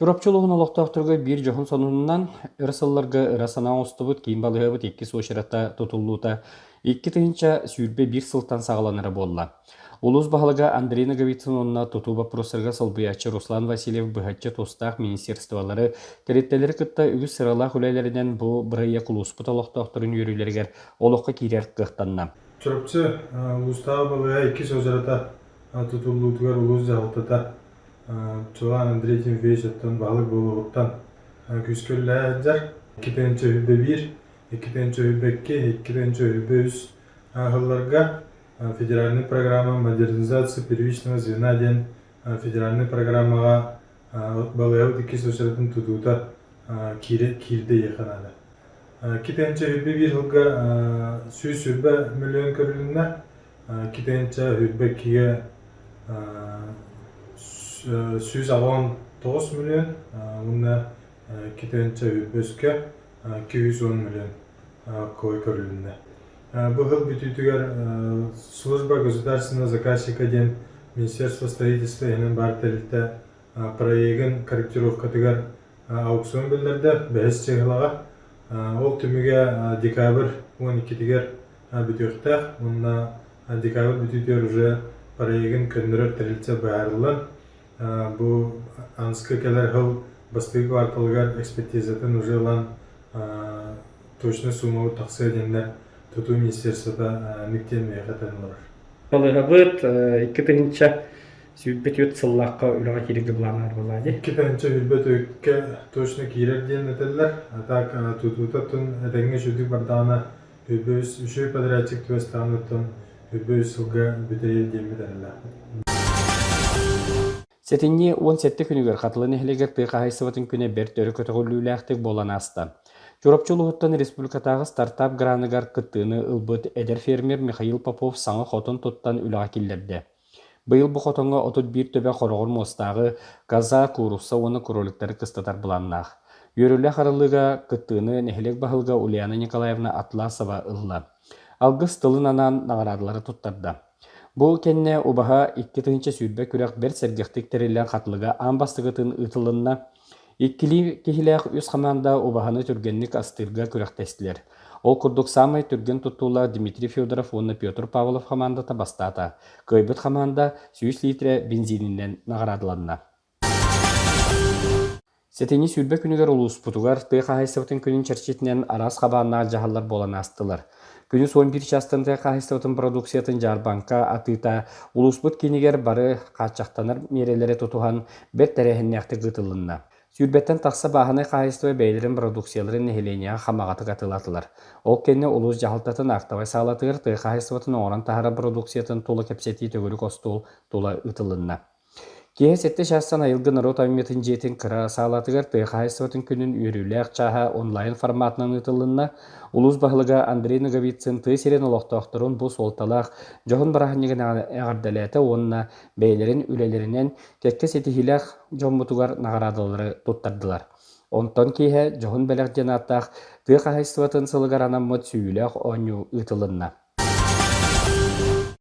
Чурапчы улууһун олохтоохторугар биир дьоһун сонунунан өр сылларга ыра санаа оҥостубут киин балыыһабыт иккис уочарата тутуллуута 2021 сылтан саҕаланара буолла. Улуус баһылыга Андрей Ноговицын уонна тутуу боппуруостарыгар солбуйааччы Руслан Васильев быһаччы тустаах министерстволары, тэрилтэлэри кытта үгүс сыралаах үлэлэринэн бу бырайыак улууспут олохтоохторун үөрүүлэригэр олоххо киирэр кыахтанна. Чурапчы улуустааҕы балыыһа иккис уочарата тутуллуутугар улуус дьаһалтата Чулан Андрей Тимофеевич оттон баһылык буолуоҕуттан күүскэ үлэлэһэ сылдьар. 2 1, 2 2, 2 3 сылларга федеральный программа модернизации первичного звена диэн федеральный программаҕа балыыһабыт иккис уочаратын тутуута киирдэ диэххэ наада. 2 1 сылга 120 миллион көрүлүннэ. 2 22-гэ 189 миллион уонна 2 23-кэ 210 миллион кой көрүлүннэ. Бу сыл бүтүүтүгэр служба государственного заказчика диэн Министерство строительства иһинэн баар тэрилтэ проегын корректировкатыгар аукцион биллэрдэ бэһис чыһылаҕа. Ол түмүгэ декабрь 12-тигэр бүтүөхтээх уонна декабрь бүтүүтүгэр уже проегын көннөрөр тэрилтэ быһаарыллан бу Анскы кэлэр сыл бастакы кварталыгар экспертизатын уже ылан точно суммабыт тахсыа диэннэр тутуу министерствота ник диэн миэхэ этэн олорор. Балыыһабыт 2024 сыллаахха үлэҕэ киирэргэ былааннанар буоллаҕа дии. 2024-кэ точно киирэр диэн этэллэр. А так тутуута тун этэҥҥэ үчүгдүк бардаҕына Үбүс үчүгэй подрядчик түбэстэҕин оттон үбүс сылга бүтэйэр диэммит эрэллээхпит. Сэтинньи 17 күнүгэр Хатылы нэһилиэгэр тыа хаһаайыстыбатын күнэ бэрт өрө көтөҕүллүүлээхтик буолан ааста. Чурапчы улууһуттан республикатааҕы стартап граныгар кыттыыны ылбыт эдэр фермер Михаил Попов саҥа хотон туттан үлэҕэ киллэрдэ. Быйыл бу хотоҥҥо 31 төбө хороҕор муостааҕы коза, куурусса уонна кроликтары кыстатар былааннаах. Үөрүүлээх арыллыыга кыттыыны нэһилиэк баһылыга Ульяна Николаевна Атласова ылла. Алгыс тылын анаан наҕараадалары туттарда. Бу кэннэ убаһа 2020 күрэх бэрт сэргэхтик тэриллэн Хатылыга аан бастакытын ыытылынна. Иккилии киһилээх үс хамаанда убаһаны түргэнник астыырга күрэхтэстилэр. Ол курдук саамай түргэн туттуулаах Дмитрий Федоров уонна Петр Павлов хамаандата бастаата. Кыайбыт хамаанда 100 литрэ бензининэн наҕараадаланна. Сэтинньи 20 күнүгэр улууспутугар тыа хаһаайыстыбатын күнүн чэрчитинэн араас хабааннаах дьаһаллар буолан аастылар. Күнүс 11 чаастан тыа хаһаайыстыбатын продукциятын дьаарбаҥка атыыта улууспут киинигэр бары хааччахтанар миэрэлэри тутуһан бэрт тэрээһиннээхтик ыытылынна. Сүүрбэттэн тахса бааһынай хаһаайыстыба бэйэлэрин бородууксуйаларын нэһилиэнньэҕэ хамаҕатык атыылаатылар. Ол кэннэ улуус дьаһалтатын актовай саалатыгар тыа хаһаайыстыбатын оҥорон таһаарар бородууксуйатын тула кэпсэтии төгүрүк остуол тула ыытылынна. Киэһэ сэттэ чаастан Айылгы норуот айымньытын дьиэтин кыра саалатыгар тыа хаһаайыстыбатын күнүн үөрүүлээх чааһа онлайн форматынан ыытыллынна. Улуус баһылыга Андрей Ноговицын тыа сирин олохтоохторун бу суолталаах дьоһун бырааһынньыгын эҕэрдэлээтэ уонна бэйэлэрин үлэлэринэн кэккэ ситиһиилээх дьоммутугар наҕараадалары туттардылар. Онтон киэһэ Дьоһун бэлэх диэн ааттаах тыа хаһаайыстыбатын сылыгар анаммыт сүүйүүлээх оонньуу ыытылынна.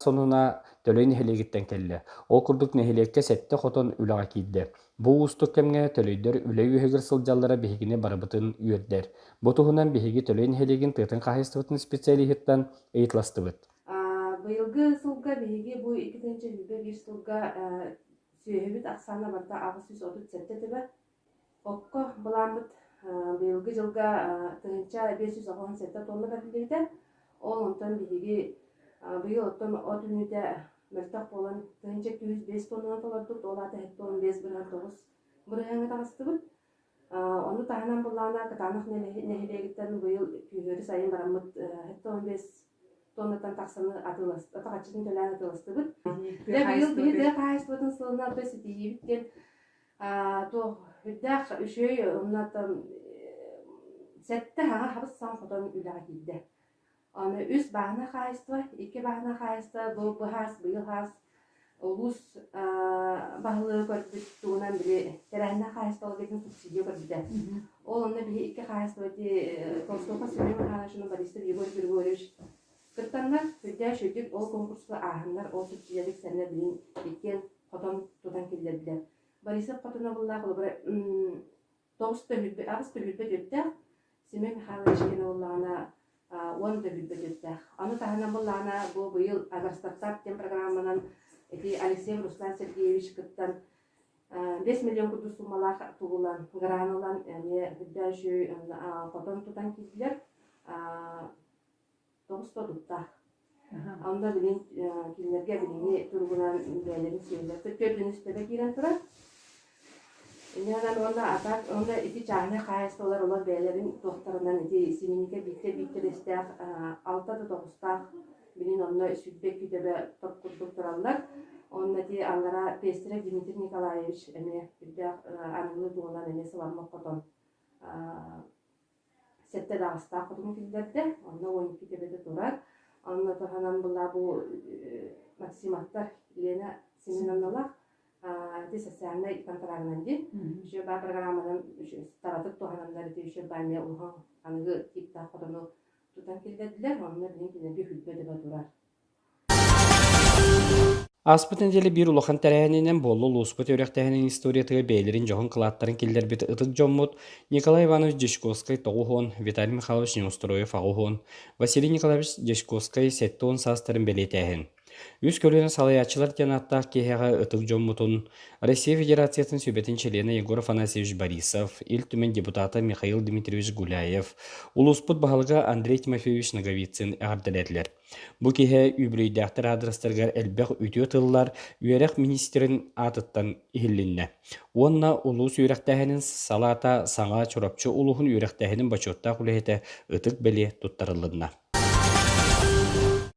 Сонуна Төлөй нэһилиэгиттэн кэллэ. Ол курдук нэһилиэккэ сэттэ хотон үлэҕэ киирдэ. Бу уустук кэмҥэ Төлөйдөр үлэ үөһүгэр сылдьаллара биһигини барыбытын үөрдэр. Бу туһунан биһиги Төлөй нэһилиэгин тыатын хаһаайыстыбатын специалиһыттан ыйыталастыбыт. Быйылгы сылга биһиги бу 2021 сылга сүөһүбүт ахсаана барыта 837 төбө. Окко былааммыт быйылгы дьылга 1587 тонна бэриллибитэ. Ол онтон биһиги быйыл оттон от үүнүүтэ мөлтөх буолан 1205 тоннаны толордубут, ол аата 75,9 бырыһыаҥҥа таҕыстыбыт. Ону таһынан былаана Кытаанах нэһилиэгиттэн быйыл күһүөрү сайын бараммыт 75 тоннаттан тахсаны атыылас, атах аччытын төлөөн атыыластыбыт. Дьэ быйыл биһи тыа хаһаайыстыбатын сылынан ситиһиибит диэн туох үрдээх үчүгэй уонна там сэттэ хаҥа хабыс саҥа хотон үлэҕэ киирдэ. Аны үс бааһынай хаһаайыстыба, икки бааһынай хаһаайыстыба бу быһаас быйыл хаас улуус баһылыга көрбүт тугунан били тэрээһиннээх хаһаайыстыбаларга субсидия көрбүтэ. Ол онно биһи икки хаһаайыстыба ити Толстовка Семен Михайлович уонна Борисов Егор Григорьевич кыттаннар сүрдээх үчүгдүк ол конкурска ааһаннар ол субсидиялык сэннэ билин иккиэн хотон тутан киллэрдилэр. Борисов хотуна буллаах холобура тоҕус төһүлбэ аҕыс төһүлбэ түөртээх Семен Михайлович кини буоллаҕына уон төһүлбэ түөртээх. Ону таһынан буоллаҕына бу быйыл Агростартап диэн программанан ити Алексей Руслан Сергеевич кыттан 5 миллион курдук суумалаах тугулан гран ылан эмиэ үрдээх үчүгэй хотон тутан киирдилэр. Тоҕус тобуктаах. Онно билин кинилэргэ билиҥҥи туругунан бэйэлэрин сүөһүлэр төрдүн үстэбэ киирэн турар. Иннинэн уонна атак уонна ити чааһынай хаһаайыстыбалар олор бэйэлэрин туохтарынан ити симиникэ бииртэ бииртэрэстээх алта да тоҕустаах билин онно 22 төбө топ курдук тураллар. Онно ити аллара Пестерев Дмитрий Николаевич эмиэ үрдээх аныгылыы туһунан эмиэ сыламмыт хотон сэттэ даҕастаах хотун киллэрдэ, онно 12 төбөтө турар. Онно туһанан была бу Максимовтар Лена Семеновналаах ити социальнай контрагынан дии үчүгэй баа программанан таратык туһананнар ити үчүгэй баа эмиэ улахан аныгы типтаах хотону тутан киллэрдилэр. Онно билин кинилэргэ хүлбэ төбө турар. Ааспыт нэдиэлэ биир улахан тэрээһининэн буолла улууспут үөрэхтээһинин историятыгар бэйэлэрин дьоһун кылааттарын киллэрбит ытык дьоммут Николай Иванович Дьячковскай 90, Виталий Михайлович Неустроев 80, Василий Николаевич Дьячковскай 70 саастарын бэлиэтээһин. Үс көлүөнэ салайааччылар диэн ааттаах киэһэҕэ ытык дьоммутун Россия Федерациятын Сүбэтин чилиэнэ Егор Афанасьевич Борисов, Ил Түмэн депутата Михаил Дмитриевич Гуляев, улууспут баһылыга Андрей Тимофеевич Ноговицын эҕэрдэлээтилэр. Бу киһи үбүлүөйдээхтэр аадырыстарыгар элбэх үтүө тыллар үөрэх миниистирин аатыттан иһиллиннэ уонна улуус үөрэхтээһинин салаата саҥа Чурапчы улууһун үөрэхтээһинин бочуоттаах үлэһитэ ытык бэлиэ туттарылынна.